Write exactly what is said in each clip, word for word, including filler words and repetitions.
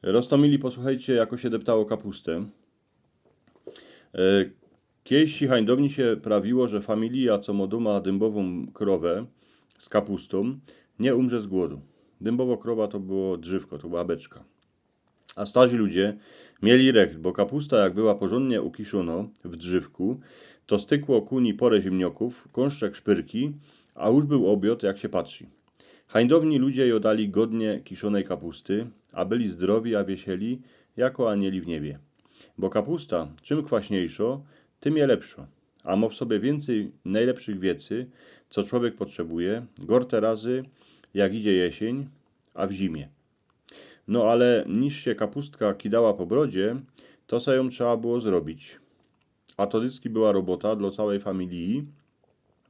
Roztōmili, posłuchejcie, jako sie deptało kapustã. E, Kejsi hańdowni sie prawiło, że familija, co mŏ dōma dymbowōm krowã z kapustōm, niy umrze z głodu. Dymbowo krowa to było drzewko, to była beczka. A starzi ludzie mieli recht, bo kapusta, jak była porzōndnie ukiszōno w drzewku, to stykło ku ni pŏrã ziymniokōw, kōnszczek szpyrki, a już bōł ôbiŏd, jak sie patrzi. Hańdowni ludzie jŏdali godnie kiszonej kapusty, a byli zdrowi, a wiesieli, jako anieli w niebie. Bo kapusta, czym kwaśniejszo, tym je lepszo, a mŏ w sobie wiyncyj nojlepszych wiecy, co człowiek potrzebuje, gorte razy, jak idzie jesiyń, a w zimie. No ale niż sie kapustka kidała po brodzie, to se jōm trzeba było zrobić. A to dycki była robota dlŏ cołkij familiji,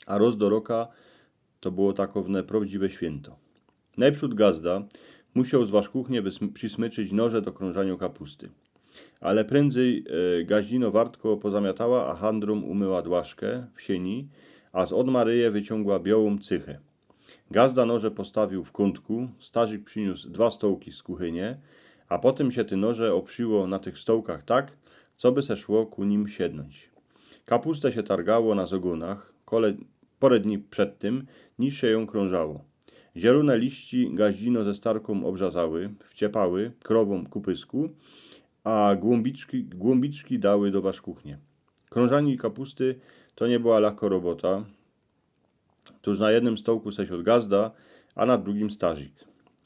a roz do roka to było takowne prŏwdziwe świynto. Nojprzōd gazda musioł z waszkuchnie wysm- przismyczyć noże do krōnżaniŏ kapusty. Ale prędzyj e, gaździno wartko pozamiatała, a handrōm umyła dłaszkã w siyni, a z ôd Maryje wyciōngła biołōm cychã. Gazda noże postawiōł w kōntku, starzik prziniōs dwa stołki z kuchynie, a potym sie te noże ôprziło na tych stołkach tak, coby se szło ku nim siednōńć. Kapustã sie targało na zogōnach, kole, pŏrã dni przed tym, niż sie jōm krōnżało. Zielōne liści gaździno ze starkōm ôbrzazały, wciepały krowōm ku pysku, a głōmbiczki, głōmbiczki dały do waszkuchnie. Krōnżaniŏ kapusty to niy była lachko robota. Tōż na jednym stołku se siōd gazda, a na drugim starzik.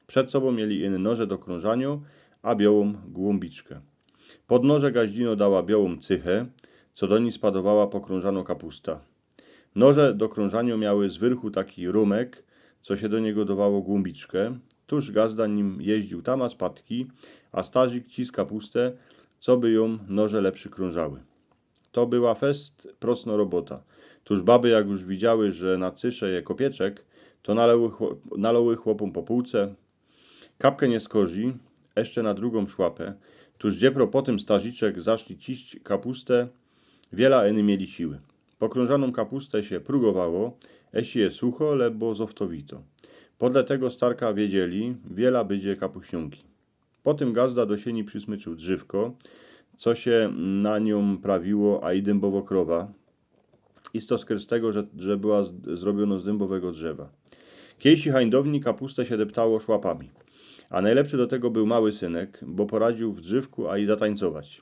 Przed sobōm mieli iny noże do krōnżaniŏ, a biołōm głōmbiczkã. Pod noże gaździno dała biołōm cychã, co do nij spadowała pokrōnżanŏ kapusta. Noże do krōnżaniŏ miały z wyrchu taki rōmek, co sie do niego dowało głōmbiczkã. Tōż gazda nim jeździōł tam a spadki, a starzik cisnōł kapustã, coby jōm noże lepszy krōnżały. To była fest procnŏ robota. Tōż baby, jak już widziały, że na cysze je kopieczek, to naloły, chło- naloły chłopōm po pōłce. Kapkã niy skorzij, jeszcze na drugõ szłapã. Tōż dziepro potym starziczek zaczli ciś kapustã, wiela iny mieli siły. Pokrōnżanōm kapustã sie prugowało, eśli je sucho, lebo zoftowito. Podle tego starka wiedzieli, wiela bydzie kapuściōnki. Potym gazda do siyni przismyczyōł drzewko, co sie na niōm prawiło, a i dymbowo krowa. Isto skryt z tego, że, że była z- zrobionŏ z dymbowego drzewa. Kejsi hańdowni kapustã sie deptało szłapami. A nojlepszy do tego bōł mały synek, bo poradziōł w drzewku a i zatańcować.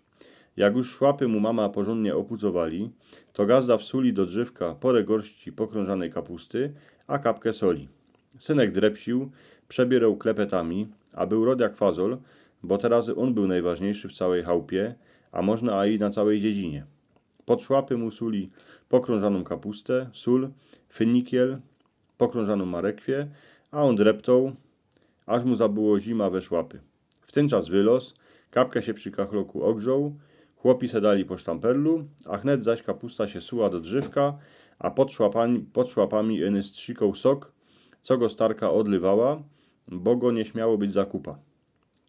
Jak już szłapy mu mama porzōndnie ôpucowali, to gazda wsuli do drzewka pŏrã gorsci pokrōnżanej kapusty, a kapkã soli. Synek drepsiōł, przebiyrōł klepetami, a bōł rod jak fazol, bo te razy ôn bōł nojważniejszy w cołkij chałpie, a możno a i na cołkij dziedzinie. Pod szłapy mu suli pokrōnżanōm kapustã, sōl, fynikiel, pokrōnżanōm marekwie, a ôn dreptoł, aż mu zabyło zima we szłapy. W tyn czas wyloz, kapkã sie przi kachloku ôgrzoł, chłopi se dali po sztamperlu, a chnet zaś kapusta sie suła do drzewka, a pod szłapami, pod szłapami iny strzikoł sok, co go starka ôdlywała, bo go niy śmiało być za kupa.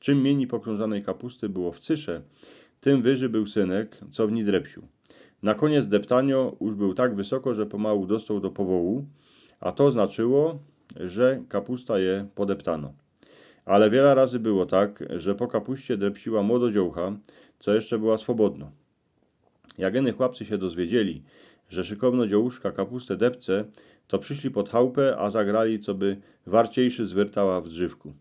Czym miyni pokrōnżanej kapusty było w cysze, tym wyżyj bōł synek, co w nij drepsiōł. Na kōniec deptaniŏ już bōł tak wysoko, że pomołu dostoł do powołu, a to znaczyło, że kapusta je podeptanŏ. Ale wiela razy było tak, że po kapuście drepsiła młodŏ dziołcha, co jeszcze była swobodnŏ. Jak iny chłopcy sie dozwiedzieli, że szykownŏ dziołuszka kapustã depce, to prziszli pod chałpã, a zagrali, coby warciejszy zwyrtała w drzewku.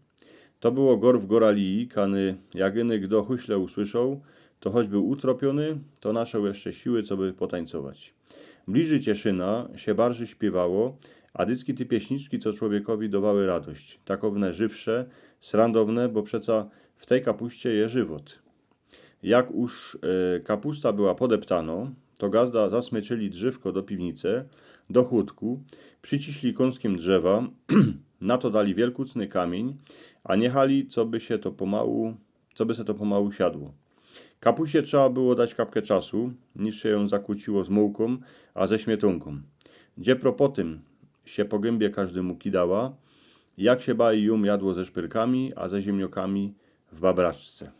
To było gor w goraliji, kany jak iny gdo huśle usłyszoł, to choć bōł utropiōny, to naszoł jeszcze siły, coby potańcować. Bliżyj Cieszyna sie barżyj śpiywało, a dycki te pieśniczki, co człowiekowi dowały radość, takowne żywsze, srandowne, bo przeca w tyj kapuście je żywot. Jak już e, kapusta była podeptanŏ, to gazda zasmyczyli drzewko do piwnice, do chłodku, prziciśli kōnczkiym drzewa, na to dali wielkucny kamiyń, a niechali, coby sie to pomołu, coby se to pomołu siadło. Kapuście trzeba było dać kapkã czasu, niż sie jōm zakłōciło z mułkōm, a ze śmietōnkōm. Dziepro potym sie po gymbi kożdymu kidała, jak sie bajōm jadło ze szpyrkami, a ze ziymniokami w babraczce.